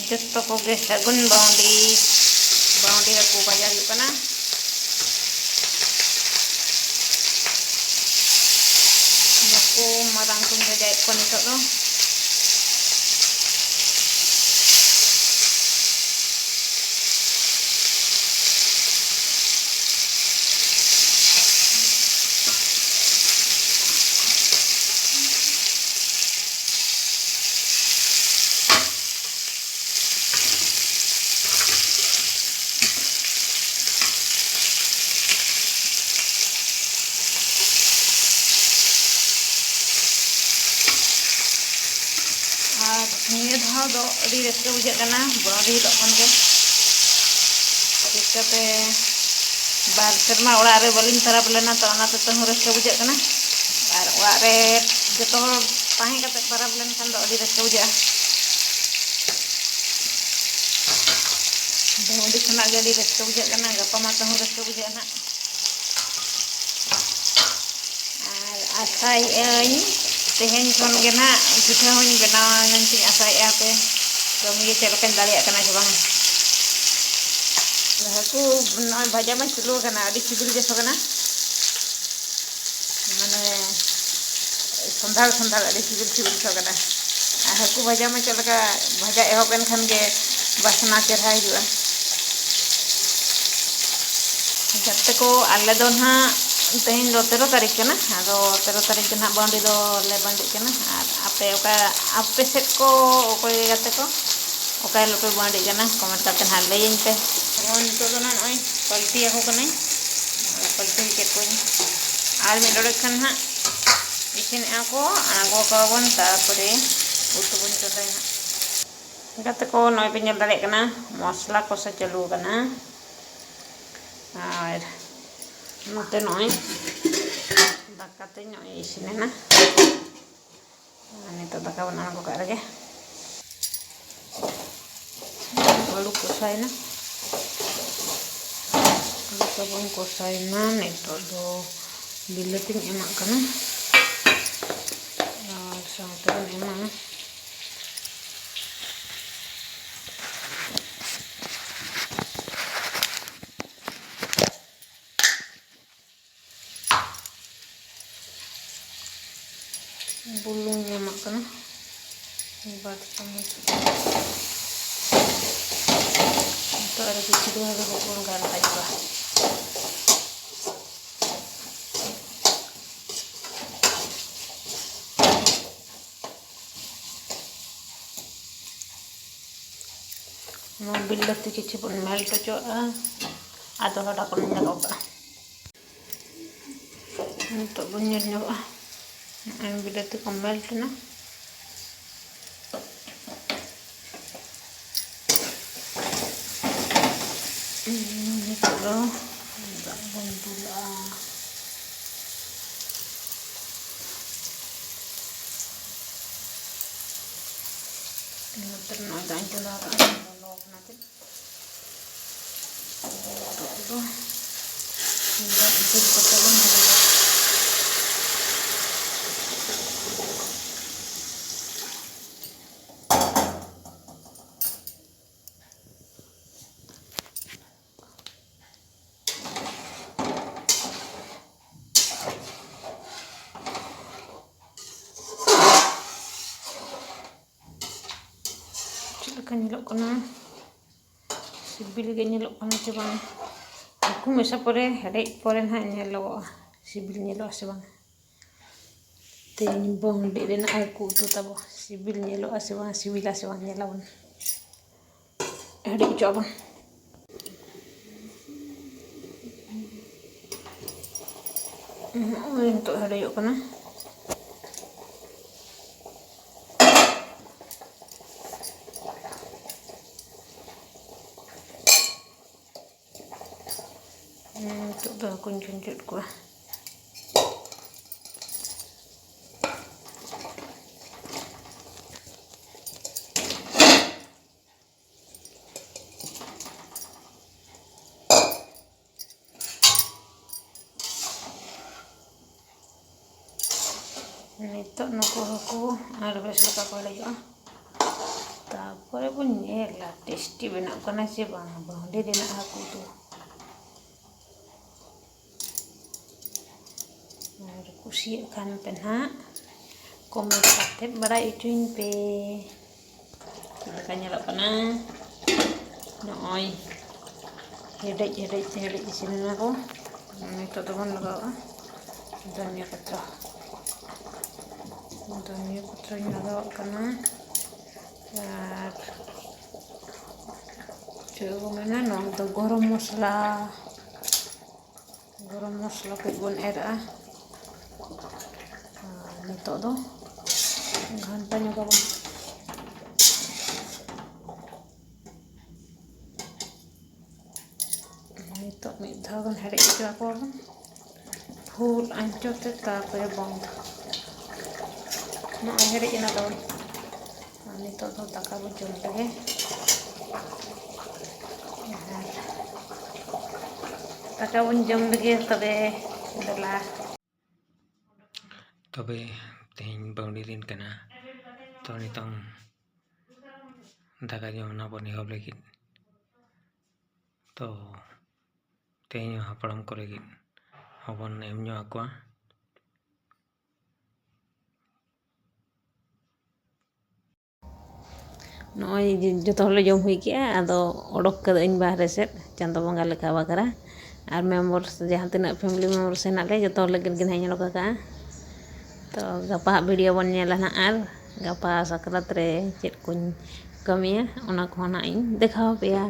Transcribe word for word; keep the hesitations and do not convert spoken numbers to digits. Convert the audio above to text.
ᱡᱚᱛᱚ ᱠᱚᱜᱮ ᱥᱟᱹᱜᱩᱱ ᱵᱟᱹᱣᱰᱤ᱾ ᱵᱟᱹᱣᱰᱤ ᱦᱟᱹᱠᱩ ᱵᱷᱟᱡᱟ ᱦᱩᱭᱩᱜ ᱠᱟᱱᱟ᱾ ᱱᱩᱠᱩ ᱢᱟᱨᱟᱝ ᱠᱚᱧ ᱵᱷᱟᱡᱟᱭᱮᱫ ᱠᱚᱣᱟ ᱱᱤᱛᱚᱜ ᱫᱚ᱾ ᱟᱨ ᱱᱤᱭᱟᱹ ᱫᱷᱟᱣ ᱫᱚ ᱟᱹᱰᱤ ᱨᱟᱹᱥᱠᱟᱹ ᱵᱩᱡᱷᱟᱹᱜ ᱠᱟᱱᱟ ᱵᱚᱨᱚ ᱰᱤᱦᱤ ᱦᱤᱞᱳᱜ ᱠᱷᱚᱱ ᱜᱮ᱾ ᱪᱤᱠᱟᱹᱛᱮ ᱵᱟᱨ ᱥᱮᱨᱢᱟ ᱚᱲᱟᱜ ᱨᱮ ᱵᱟᱹᱞᱤᱧ ᱯᱟᱨᱟᱵᱽ ᱞᱮᱱᱟ, ᱛᱚ ᱚᱱᱟ ᱛᱮ ᱛᱟᱹᱦᱩ ᱨᱟᱹᱥᱠᱟᱹ ᱵᱩᱡᱷᱟᱹᱜ ᱠᱟᱱᱟ᱾ ᱟᱨ ᱚᱲᱟᱜ ᱨᱮ ᱡᱚᱛᱚ ᱦᱚᱲ ᱛᱟᱦᱮᱸ ᱠᱟᱛᱮ ᱯᱟᱨᱟᱵᱽ ᱞᱮᱱᱠᱷᱟᱱ ᱫᱚ ᱟᱹᱰᱤ ᱨᱟᱹᱥᱠᱟᱹ ᱵᱩᱡᱷᱟᱹᱜᱼᱟ᱾ ᱵᱷᱟᱹᱣᱰᱤ ᱠᱷᱚᱱᱟᱜ ᱜᱮ ᱟᱹᱰᱤ ᱨᱟᱹᱥᱠᱟᱹ ᱵᱩᱡᱷᱟᱹᱜ ᱠᱟᱱᱟ, ᱜᱟᱯᱟ ᱢᱟ ᱛᱟᱹᱦᱩ ᱨᱟᱹᱥᱠᱟᱹ ᱵᱩᱡᱷᱟᱹᱜᱼᱟ ᱱᱟᱦᱟᱜ᱾ ᱟᱨ ᱟᱥᱟᱭᱮᱫᱟᱹᱧ ᱛᱮᱦᱮᱧ ᱠᱷᱚᱱ ᱜᱮ ᱱᱟᱦᱟᱜ ᱯᱤᱴᱷᱟᱹ ᱦᱚᱸᱧ ᱵᱮᱱᱟᱣᱟ ᱢᱮᱱᱛᱮᱧ ᱟᱥᱟᱭᱮᱫᱼᱟ, ᱦᱟᱯᱮ ᱠᱟᱹᱢᱤ ᱜᱮ ᱪᱮᱫ ᱞᱮᱠᱟᱧ ᱫᱟᱲᱮᱭᱟᱜ ᱠᱟᱱᱟ ᱥᱮ ᱵᱟᱝᱟ᱾ ᱦᱟᱹᱠᱩ ᱱᱚᱜᱼᱚᱭ ᱵᱷᱟᱡᱟ ᱢᱟ ᱪᱩᱞᱩ ᱟᱠᱟᱱᱟ, ᱟᱹᱰᱤ ᱥᱤᱵᱤᱞ ᱜᱮ ᱥᱚ ᱠᱟᱱᱟ, ᱢᱟᱱᱮ ᱥᱚᱸᱫᱷᱟᱲ ᱥᱚᱸᱫᱷᱟᱲ ᱟᱹᱰᱤ ᱥᱤᱵᱤᱞ ᱥᱤᱵᱤᱞ ᱥᱚ ᱠᱟᱱᱟ᱾ ᱟᱨ ᱦᱟᱹᱠᱩ ᱵᱷᱟᱡᱟ ᱢᱟ ᱪᱮᱫ ᱞᱮᱠᱟ ᱵᱷᱟᱡᱟ ᱮᱦᱚᱵ ᱮᱱ ᱠᱷᱟᱱ ᱜᱮ ᱵᱟᱥᱱᱟ ᱪᱮᱦᱨᱟ ᱦᱤᱡᱩᱜᱼᱟ᱾ ᱜᱟᱛᱮ ᱠᱚ, ᱟᱞᱮ ᱫᱚ ᱱᱟᱦᱟᱜ ᱛᱮᱦᱮᱧ ᱫᱚ ᱛᱮᱨᱚ ᱛᱟᱹᱨᱤᱠᱷ ᱠᱟᱱᱟ, ᱟᱫᱚ ᱛᱮᱨᱚ ᱛᱟᱹᱨᱤᱠᱷ ᱫᱚ ᱱᱟᱦᱟᱜ ᱵᱟᱹᱣᱰᱤ ᱫᱚᱞᱮ ᱵᱟᱹᱣᱰᱤᱜ ᱠᱟᱱᱟ᱾ ᱟᱨ ᱟᱯᱮ ᱚᱠᱟ, ᱟᱯᱮ ᱥᱮᱫ ᱠᱚ ᱚᱠᱚᱭ ᱜᱟᱛᱮ ᱠᱚ ᱚᱠᱟ ᱦᱤᱞᱳᱜ ᱯᱮ ᱵᱟᱹᱣᱰᱤᱜ ᱠᱟᱱᱟ, ᱠᱚᱢᱮᱱᱴ ᱠᱟᱛᱮ ᱱᱟᱦᱟᱜ ᱞᱟᱹᱭᱟᱹᱧ ᱯᱮ᱾ ᱱᱚᱜᱼᱚᱭ ᱱᱤᱛᱚᱜ ᱫᱚ ᱱᱟᱦᱟᱜ ᱱᱚᱜᱼᱚᱭ ᱯᱟᱞᱴᱤ ᱟᱠᱚ ᱠᱟᱹᱱᱟᱹᱧ, ᱯᱟᱞᱴᱤ ᱠᱮᱫ ᱠᱚᱣᱟᱧ᱾ ᱟᱨ ᱢᱤᱫ ᱰᱚᱸᱰᱮᱠ ᱠᱷᱟᱱ ᱱᱟᱦᱟᱜ ᱤᱥᱤᱱᱮᱜᱼᱟ ᱠᱚ, ᱟᱬᱜᱚ ᱠᱚᱣᱟ ᱵᱚᱱ, ᱛᱟᱨᱯᱚᱨᱮ ᱩᱛᱩ ᱵᱚᱱ ᱪᱚᱸᱫᱟᱭᱟ ᱱᱟᱦᱟᱜ᱾ ᱜᱟᱛᱮ ᱠᱚ, ᱱᱚᱜᱼᱚᱭ ᱯᱮ ᱧᱮᱞ ᱫᱟᱲᱮᱭᱟᱜ ᱠᱟᱱᱟ, ᱢᱚᱥᱞᱟ ᱠᱚᱥᱮ ᱪᱟᱹᱞᱩ ᱟᱠᱟᱱᱟ᱾ ᱟᱨ ᱱᱚᱛᱮ ᱱᱚᱜᱼᱚᱭ ᱫᱟᱠᱟ ᱛᱮ ᱱᱚᱜᱼᱚᱭ ᱤᱥᱤᱱ ᱮᱱᱟ᱾ ᱟᱨ ᱱᱤᱛᱚᱜ ᱫᱟᱠᱟ ᱵᱚᱱ ᱟᱬᱜᱚ ᱠᱟᱜ ᱨᱮᱜᱮ᱾ ᱟᱹᱞᱩ ᱠᱚᱥᱟᱭᱮᱱᱟ, ᱟᱹᱞᱩ ᱛᱟᱵᱚᱱ ᱠᱚᱥᱟᱭᱮᱱᱟ᱾ ᱱᱤᱛᱚᱜ ᱫᱚ ᱵᱤᱞᱟᱹᱛᱤᱧ ᱮᱢᱟᱜ ᱠᱟᱱᱟ ᱟᱨ ᱥᱟᱶᱛᱮ ᱵᱚᱱ ᱮᱢᱟ ᱱᱤᱛᱚᱜ ᱟᱨ ᱠᱤᱪᱷᱩ ᱫᱚ ᱟᱫᱚ ᱵᱚᱱ ᱜᱷᱟᱱᱴᱟ ᱧᱚᱜᱟ᱾ ᱱᱚᱣᱟ ᱵᱤᱞᱟᱹᱛᱤ ᱠᱤᱪᱷᱩ ᱵᱚᱱ ᱢᱮᱞᱴ ᱦᱚᱪᱚᱣᱟᱜᱼᱟ, ᱟᱫᱚ ᱦᱟᱸᱰᱟ ᱵᱚᱱ ᱧᱮᱞ ᱠᱟᱜᱼᱟ᱾ ᱱᱤᱛᱚᱜ ᱵᱚᱱ ᱧᱮᱞ ᱧᱚᱜᱚᱜᱼᱟ, ᱱᱚᱜᱼᱚᱭ ᱵᱤᱞᱟᱹᱛᱤ ᱠᱚ ᱢᱮᱞᱴ ᱮᱱᱟ᱾ ᱱᱤᱛᱚᱜ ᱫᱚ ᱫᱟᱜ ᱵᱚᱱ ᱫᱩᱞᱟᱜᱼᱟ᱾ ᱱᱚᱛᱮ ᱨᱮ ᱱᱚᱜᱼᱚᱭ ᱫᱟᱜ ᱤᱧ ᱪᱚᱸᱫᱟ ᱟᱠᱟᱫᱼᱟ, ᱞᱚᱞᱚ ᱟᱠᱟᱱᱟ ᱪᱮ᱾ ᱱᱤᱛᱚᱜ ᱫᱚ ᱫᱟᱜ ᱫᱩᱞ ᱠᱟᱛᱮ ᱵᱚᱱ ᱫᱚᱦᱚᱭᱟ᱾ ᱪᱮᱫ ᱞᱮᱠᱟ ᱧᱮᱞᱚᱜ ᱠᱟᱱᱟ? ᱥᱤᱵᱤᱞ ᱜᱮ ᱧᱮᱞᱚᱜ ᱠᱟᱱᱟ ᱪᱮ ᱵᱟᱝ? ᱦᱟᱹᱠᱩ ᱢᱮᱥᱟ ᱯᱚᱨᱮ, ᱦᱮᱰᱮᱡ ᱯᱚᱨᱮ ᱱᱟᱦᱟᱜ ᱧᱮᱞᱚᱜᱚᱜᱼᱟ, ᱥᱤᱵᱤᱞ ᱧᱮᱞᱚᱜᱼᱟ ᱥᱮ ᱵᱟᱝ᱾ ᱛᱮᱦᱮᱧ ᱵᱚᱱᱰᱤ ᱨᱮᱱᱟᱜ ᱦᱟᱹᱠᱩ ᱩᱛᱩ ᱛᱟᱵᱚ ᱥᱤᱵᱤᱞ ᱧᱮᱞᱚᱜᱼᱟ ᱥᱮ ᱵᱟᱝ, ᱥᱤᱵᱤᱞᱟ ᱥᱮ ᱵᱟᱝ, ᱧᱮᱞᱟᱵᱚᱱ᱾ ᱦᱮᱰᱮᱡ ᱦᱚᱪᱚᱣᱟᱜ ᱵᱚᱱ᱾ ᱱᱚᱜᱼᱚᱭ ᱱᱤᱛᱚᱜ ᱦᱮᱰᱮᱡᱚᱜ ᱠᱟᱱᱟ᱾ ᱱᱤᱛᱚᱜ ᱫᱚ ᱦᱟᱹᱠᱩᱧ ᱠᱷᱟᱸᱡᱚᱫ ᱠᱚᱣᱟ᱾ ᱱᱤᱛᱚᱜ ᱱᱩᱠᱩ ᱦᱟᱹᱠᱩ ᱟᱨ ᱵᱮᱥ ᱞᱮᱠᱟ ᱠᱚ ᱦᱮᱰᱮᱡᱚᱜᱼᱟ᱾ ᱛᱟᱨᱯᱚᱨᱮ ᱵᱚᱱ ᱧᱮᱞᱟ ᱴᱮᱥᱴᱤ ᱵᱮᱱᱟᱜ ᱠᱟᱱᱟ ᱥᱮ ᱵᱟᱝ ᱵᱟᱹᱣᱰᱤ ᱨᱮᱱᱟᱜ ᱦᱟᱹᱠᱩ ᱩᱛᱩ᱾ ᱟᱨ ᱠᱩᱥᱤᱭᱟᱜ ᱠᱷᱟᱱ ᱯᱮ ᱱᱟᱦᱟᱜ ᱠᱚᱢᱮᱱᱴ ᱠᱟᱛᱮ ᱵᱟᱲᱟᱭ ᱦᱚᱪᱚᱧ ᱯᱮ᱾ ᱚᱱᱠᱟ ᱧᱮᱞᱚᱜ ᱠᱟᱱᱟ᱾ ᱱᱚᱜᱼᱚᱭ ᱦᱮᱰᱮᱡ ᱦᱮᱰᱮᱡ ᱛᱮ ᱦᱮᱰᱮᱡ ᱤᱥᱤᱱ ᱮᱱᱟ ᱠᱚ᱾ ᱱᱤᱛᱚᱜ ᱫᱚᱵᱚᱱ ᱞᱟᱜᱟᱣᱟ ᱫᱷᱚᱱᱤᱭᱟᱹ ᱯᱚᱛᱨᱚ᱾ ᱫᱷᱚᱱᱤᱭᱟᱹ ᱯᱚᱛᱨᱚᱧ ᱞᱟᱜᱟᱣᱟᱜ ᱠᱟᱱᱟ᱾ ᱟᱨ ᱪᱮᱫ ᱠᱚ ᱢᱮᱱᱟ, ᱱᱚᱣᱟ ᱫᱚ ᱜᱚᱨᱚᱢ ᱢᱚᱥᱞᱟ᱾ ᱜᱚᱨᱚᱢ ᱢᱚᱥᱞᱟ ᱠᱟᱹᱡ ᱵᱚᱱ ᱮᱨᱟᱜᱼᱟ᱾ ᱟᱨ ᱱᱤᱛᱚᱜ ᱫᱚ ᱜᱷᱟᱱᱴᱟ ᱧᱚᱜᱟᱵᱚᱱ᱾ ᱱᱤᱛᱚᱜ ᱢᱤᱫ ᱫᱷᱟᱣ ᱵᱚᱱ ᱦᱮᱰᱮᱡ ᱦᱚᱪᱚ ᱟᱠᱚᱣᱟᱵᱚᱱ ᱯᱷᱩᱞ ᱟᱸᱪ ᱛᱮ, ᱛᱟᱨᱯᱚᱨᱮ ᱵᱚᱱᱫ᱾ ᱱᱚᱜᱼᱚᱭ ᱦᱮᱰᱮᱡ ᱮᱱᱟ ᱛᱟᱵᱚᱱ᱾ ᱟᱨ ᱱᱤᱛᱚᱜ ᱫᱚ ᱫᱟᱠᱟ ᱵᱚᱱ ᱡᱚᱢ ᱞᱮᱜᱮ᱾ ᱟᱨ ᱫᱟᱠᱟ ᱵᱚᱱ ᱡᱚᱢ ᱞᱮᱜᱮ ᱛᱚᱵᱮ᱾ ᱫᱮᱞᱟ᱾ ᱛᱚᱵᱮ ᱛᱮᱦᱮᱧ ᱵᱟᱹᱣᱰᱤ ᱫᱤᱱ ᱠᱟᱱᱟ, ᱛᱚ ᱱᱤᱛᱚᱝ ᱫᱟᱠᱟ ᱡᱚᱢ ᱨᱮᱱᱟᱜ ᱵᱚᱱ ᱮᱦᱚᱵ ᱞᱟᱹᱜᱤᱫ᱾ ᱛᱚ ᱛᱮᱦᱮᱧ ᱦᱟᱯᱲᱟᱢ ᱠᱚ ᱞᱟᱹᱜᱤᱫ ᱦᱚᱸᱵᱚᱱ ᱮᱢ ᱧᱚᱜ ᱟᱠᱚᱣᱟ᱾ ᱱᱚᱜᱼᱚᱭ ᱡᱮ ᱡᱚᱛᱚ ᱦᱚᱲᱞᱮ ᱡᱚᱢ ᱦᱩᱭ ᱠᱮᱜᱼᱟ, ᱟᱫᱚ ᱚᱰᱚᱠ ᱠᱟᱹᱫᱟᱹᱧ ᱵᱟᱦᱨᱮ ᱥᱮᱫ ᱪᱟᱸᱫᱚ ᱵᱚᱸᱜᱟ ᱞᱮᱠᱟ ᱵᱟᱠᱷᱨᱟ᱾ ᱟᱨ ᱢᱮᱢᱵᱚᱨ ᱡᱟᱦᱟᱸ ᱛᱤᱱᱟᱹᱜ ᱯᱷᱮᱢᱮᱞᱤ ᱢᱮᱢᱵᱚᱨ ᱦᱮᱱᱟᱜ ᱞᱮᱭᱟ, ᱡᱚᱛᱚ ᱦᱚᱲ ᱞᱟᱹᱜᱤᱫ ᱜᱮ ᱱᱟᱦᱟᱜ ᱤᱧ ᱚᱰᱚᱠ ᱟᱠᱟᱫᱼᱟ᱾ ᱛᱚ ᱜᱟᱯᱟ ᱦᱟᱸᱜ ᱵᱷᱤᱰᱤᱭᱳ ᱵᱚᱱ ᱧᱮᱞᱟ ᱱᱟᱦᱟᱜ, ᱟᱨ ᱜᱟᱯᱟ ᱥᱟᱠᱨᱟᱛ ᱨᱮ ᱪᱮᱫ ᱠᱚᱧ ᱠᱟᱹᱢᱤᱭᱟ, ᱚᱱᱟ ᱠᱚᱦᱚᱸ ᱱᱟᱦᱟᱜ ᱤᱧ ᱫᱮᱠᱷᱟᱣ ᱟᱯᱮᱭᱟ᱾